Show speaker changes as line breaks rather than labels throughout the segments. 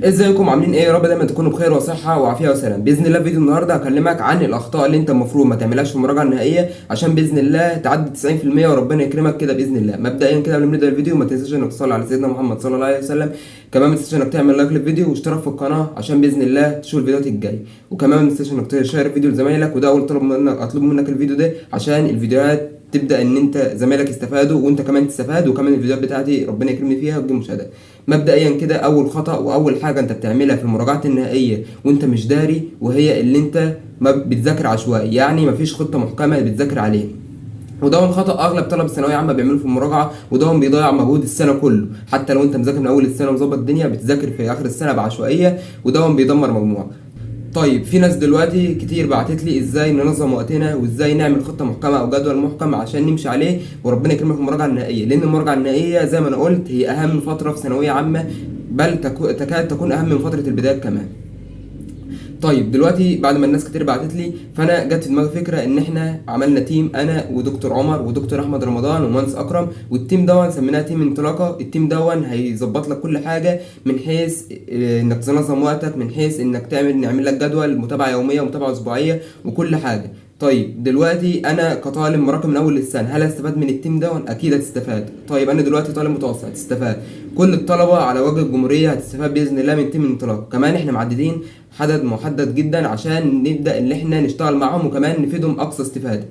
ازيكم عاملين ايه؟ يا رب دايما تكونوا بخير وصحة وعافيه وسلام. باذن الله في فيديو النهارده هكلمك عن الاخطاء اللي انت المفروض ما تعملهاش في المراجعة النهائية عشان باذن الله تعدي 90% وربنا يكرمك كده باذن الله. مبدئيا كده قبل ما نبدا الفيديو ما تنساش انك تصلي على سيدنا محمد صلى الله عليه وسلم، كمان ما تنساش انك تعمل like للفيديو واشتراك في القناة عشان باذن الله تشوف الفيديوهات الجاية، وكمان ما تنساش انك تشير الفيديو لزمايلك، وده اول طلب منك، اطلب منك الفيديو ده عشان الفيديوهات تبدا ان انت زمايلك يستفادوا وانت كمان تستفاد، وكمان الفيديوهات بتاعتي ربنا يكرمني فيها وتجيب مشاهدات. مبدئيا كده اول خطا واول حاجة انت بتعملها في المراجعات النهائية وانت مش داري، وهي اللي انت ما بتذاكر عشوائي، يعني مفيش خطه محكمة بتذاكر عليها. وده خطا اغلب طلب الثانوية عامة بيعملوه في المراجعة، وده بيضيع مجهود السنة كله. حتى لو انت مذاكر من اول السنة ومظبط الدنيا، بتذاكر في اخر السنة بعشوائيه، وده بيدمر مجموعك. طيب في ناس دلوقتي كتير بعتت لي ازاي ننظم وقتنا وازاي نعمل خطه محكمة او جدول محكم عشان نمشي عليه وربنا يكرمك في المراجعة النهائية، لان المراجعة النهائية زي ما انا قلت هي اهم فترة في ثانوية عامة، بل تكاد تكون اهم من فترة البدايات كمان. طيب دلوقتي بعد ما الناس كتير بعتت لي، فانا جت في دماغي فكرة ان احنا عملنا team، انا ودكتور عمر ودكتور احمد رمضان ومهندس اكرم، وال team دون سميناه team انطلاقة. ال team دون هيظبط لك كل حاجة من حيث انك تنظم وقتك، من حيث انك نعمل لك جدول متابعه يومية ومتابعة اسبوعية وكل حاجة. طيب دلوقتي انا كطالب مراكم من اول السنة، هل هستفاد من ال team ده؟ اكيد هتستفاد. طيب انا دلوقتي طالب متوسط، هتستفاد. كل الطلبة على وجه الجمهورية هتستفاد باذن الله من team انطلاق. كمان احنا معددين عدد محدد جدا عشان نبدا ان احنا نشتغل معاهم وكمان نفيدهم اقصى استفاده.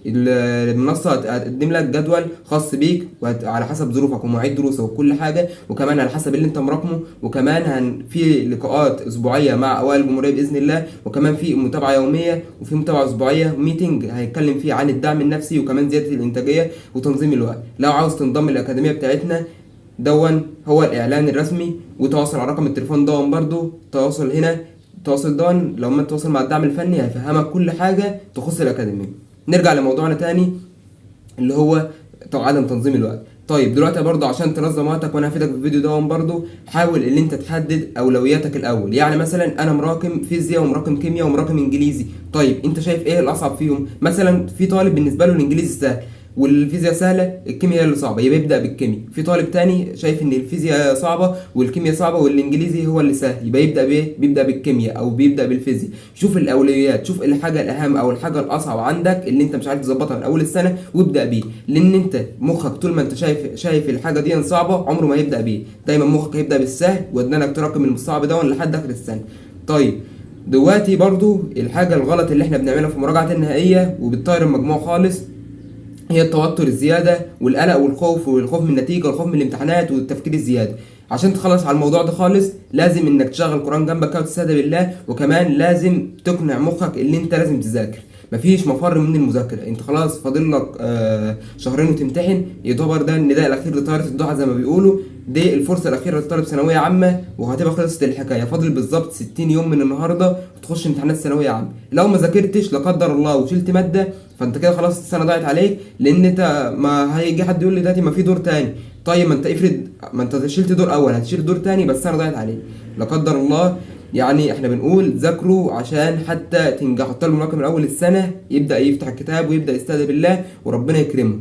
المنصة هتقدم لك جدول خاص بيك على حسب ظروفك ومواعيد دروسك وكل حاجة، وكمان على حسب اللي انت مراكمه، وكمان في لقاءات اسبوعية مع اوائل الجمهورية باذن الله، وكمان في متابعه يومية وفي متابعه اسبوعية، meeting هيتكلم فيه عن الدعم النفسي وكمان زيادة الانتاجية وتنظيم الوقت. لو عاوز تنضم للاكاديميه بتاعتنا دون هو الاعلان الرسمي، وتواصل على رقم التليفون دون برضو، تواصل هنا، تواصل دون، لو ما تواصل مع الدعم الفني هيفهمك كل حاجة تخص الاكاديمية. نرجع لموضوعنا تاني اللي هو عدم تنظيم الوقت. طيب دلوقتي برضو عشان تنظم وقتك، وانا هفيدك في الفيديو ده برضو، حاول ان انت تحدد اولوياتك الاول. يعني مثلا انا مراكم فيزياء ومراكم كيمياء ومراكم انجليزي، طيب انت شايف ايه الاصعب فيهم؟ مثلا في طالب بالنسبة له الانجليزي سهل والفيزياء سهلة، الكيمياء اللي صعبة، يبقى يبدا بالكيمياء. في طالب تاني شايف ان الفيزياء صعبة والكيمياء صعبة والانجليزي هو اللي سهل، يبقى يبدا بايه؟ بيبدا بالكيمياء او بيبدا بالفيزياء. شوف الاولويات، شوف الحاجة الاهم او الحاجة الاصعب عندك اللي انت مش عارف تظبطها من اول السنة وابدا بيه، لان انت مخك طول ما انت شايف الحاجة دي صعبة عمره ما هيبدا بيه. دايما مخك هيبدا بالسهل ودنك تراكم الصعب ده لحد اخر السنة. طيب دلوقتي برضو الحاجة الغلط اللي احنا بنعملها في المراجعة النهائية وبتطير المجموع خالص، هي التوتر الزيادة والقلق والخوف، والخوف من النتيجة والخوف من الامتحانات والتفكير الزيادة. عشان تخلص على الموضوع ده خالص لازم انك تشغل القران جنبك كده وتستهدى بالله، وكمان لازم تقنع مخك ان انت لازم تذاكر، مفيش مفر من المذاكرة. انت خلاص فاضل لك شهرين وتمتحن، يعتبر ده النداء الاخير لطائره الضحى زي ما بيقولوا، دي الفرصة الاخيرة لطالب ثانوية عامة وهتبقى خلصت الحكاية. فاضل بالظبط 60 يوم من النهارده وتخش امتحانات ثانوية عامة. لو ما ذاكرتش لا قدر الله وشلت مادة، فانت كده خلاص السنة ضاعت عليك، لان انت ما هيجي حد يقول لي دلوقتي ما في دور تاني. طيب ما انت افرض ما انت شلت دور اول، هتشيل دور تاني، بس السنة ضاعت عليك لا قدر الله. يعني احنا بنقول ذاكروا عشان حتى تنجحوا. الطالب المراكم من اول السنة يبدا يفتح الكتاب ويبدا يستهدى بالله وربنا يكرمه.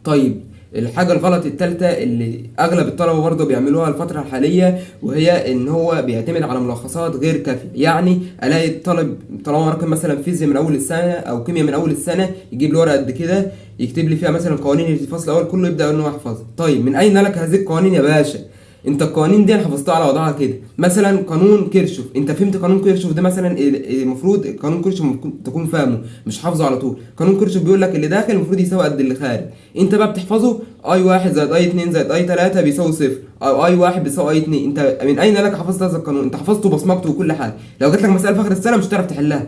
طيب الحاجة الغلط التالتة اللي أغلب الطلبة برضه بيعملوها الفترة الحالية، وهي إن هو بيعتمد على ملخصات غير كافية. يعني ألاقي الطالب طالما راكم مثلا فيزياء من أول السنة أو كيمياء من أول السنة، يجيب لي ورقة قد كده يكتب لي فيها مثلا قوانين الفصل الأول كله، يبدأ إن هو يحفظها. طيب من أين لك هذه القوانين يا باشا؟ انت القوانين دي انا حفظتها على وضعها كده. مثلا قانون كيرشوف، انت فهمت قانون كيرشوف ده مثلا؟ المفروض قانون كيرشوف تكون فاهمه مش حافظه على طول. قانون كيرشوف بيقول لك اللي داخل المفروض يساوي قد اللي خارج. انت بقى بتحفظه I 1 زائد I 2 زائد I 3 بيساوي صفر، او I 1 بيساوي I 2. انت من اين لك حفظت هذا القانون؟ انت حفظته وبصمجته وكل حاجة. لو جات لك مسالة في اخر السنة مش هتعرف تحلها.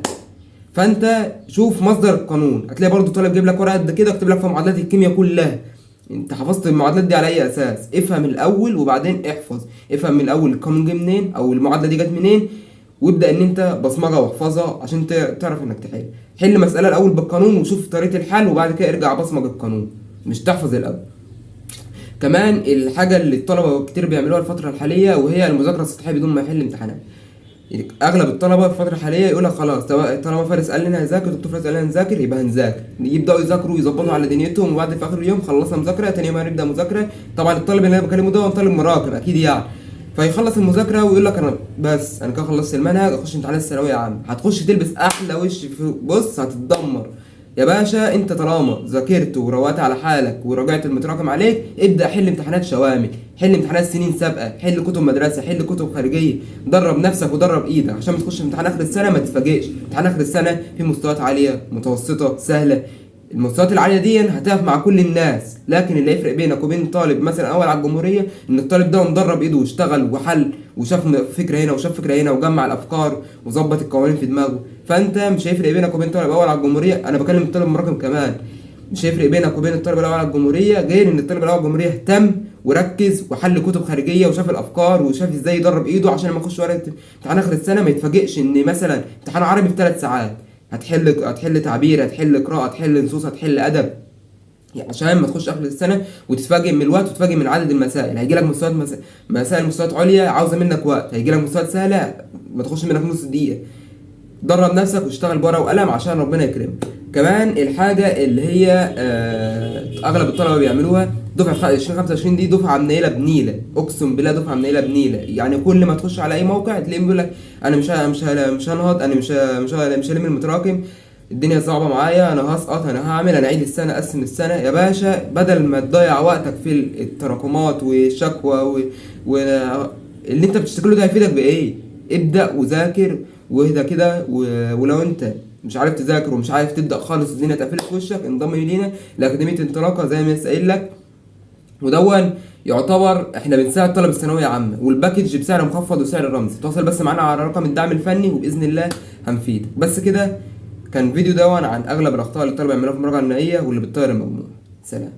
فانت شوف مصدر القانون. هتلاقي برضو طالب جايب لك ورقة قد كده اكتب لك فيها معادلات الكيمياء كلها. انت حفظت المعادلات دي على اي اساس؟ افهم الاول وبعدين احفظ. افهم من الاول القانون جه منين او المعادلة دي جت منين، وابدا ان انت بصمجها واحفظها عشان تعرف انك تحل. حل مسالة الاول بالقانون وشوف طريقه الحل، وبعد كده ارجع بصمج القانون، مش تحفظ الاول. كمان الحاجة اللي الطلبة كتير بيعملوها الفترة الحالية، وهي المذاكرة السطحية بدون ما يحل امتحانات. اغلب الطلبة في الفترة الحالية يقول لك خلاص طالما فارس قال لنا هنذاكر، دكتور فارس قال لنا هنذاكر، يبقى هنذاكر. يبداوا يذاكروا ويظبطوا على دنيتهم، وبعد في اخر اليوم خلصنا مذاكرة، تاني يوم هنبدا مذاكرة. طبعا الطالب اللي انا بكلمه ده هو طالب مراقب اكيد يعني. فيخلص المذاكرة ويقول لك انا بس انا كده خلصت المنهج، اخش امتحانات الثانوية عامة. هتخش تلبس احلى وش في، بص هتتدمر يا باشا. انت طالما ذاكرت وروقت على حالك وراجعت المتراكم عليك، ابدا حل امتحانات شوامل، حل امتحانات سنين سابقه، حل كتب مدرسه، حل كتب خارجية، درب نفسك ودرب ايدك عشان ما تخش امتحان اخر السنة ما تتفاجئش. امتحان اخر السنة في مستويات عالية، متوسطه، سهلة. المستويات العالية دي هتقف مع كل الناس، لكن اللي يفرق بينك وبين طالب مثلا اول على الجمهورية ان الطالب ده مدرب ايده واشتغل وحل وشاف فكرة هنا وشاف فكرة هنا وجمع الافكار وظبط القوانين في دماغه. فانت مش هيفرق بينك وبين طالب اول على الجمهورية، انا بكلم الطالب المراكم كمان، مش هيفرق بينك وبين الطالب الاول على الجمهورية غير ان الطالب الاول على الجمهورية اهتم وركز وحل كتب خارجية وشاف الافكار وشاف ازاي يدرب ايده عشان لما يخش ورقة امتحان اخر السنة ما يتفاجئش ان مثلا امتحان عربي في 3 ساعات هتحل تعبير، هتحل قراءة، هتحل نصوص، هتحل ادب، يعني عشان ما تخش اخر السنة وتتفاجئ من الوقت وتتفاجئ من عدد المسائل. هيجي لك مستويات مسائل مستويات عليا عاوزه منك وقت، هيجي لك مستويات سهلة ما تخش منك نص دقيقة. درب نفسك واشتغل بورقه وقلم عشان ربنا يكرمك. كمان الحاجة اللي هي اغلب الطلبة بيعملوها، دفعه 2025 دي دفعه منيله بنيله، اقسم بالله دفعه منيله بنيله. يعني كل ما تخش على اي موقع تلاقيه بيقول لك انا مش هنهض، انا مش هلم المتراكم، الدنيا صعبة معايا، انا هسقط، انا هعمل، انا عيد السنة، اقسم السنة. يا باشا بدل ما تضيع وقتك في التراكمات والشكوى و اللي انت بتشتكي له ده هيفيدك بايه؟ ابدا وذاكر واهدى كده، ولو انت مش عارف تذاكر ومش عارف تبدا خالص الدنيا اتقفلت في وشك، انضم لينا لاكاديميه انطلاقة زي ما لسه قايل لك. ودون يعتبر احنا بنساعد طلب الثانوية عامة، وال package بسعر مخفض وسعر رمزي. تواصل بس معانا على رقم الدعم الفني وباذن الله هنفيدك. بس كده كان فيديو دون عن اغلب الاخطاء اللي الطلبة بيعملوها في المراجعة النهائية واللي بتطير المجموع. سلام.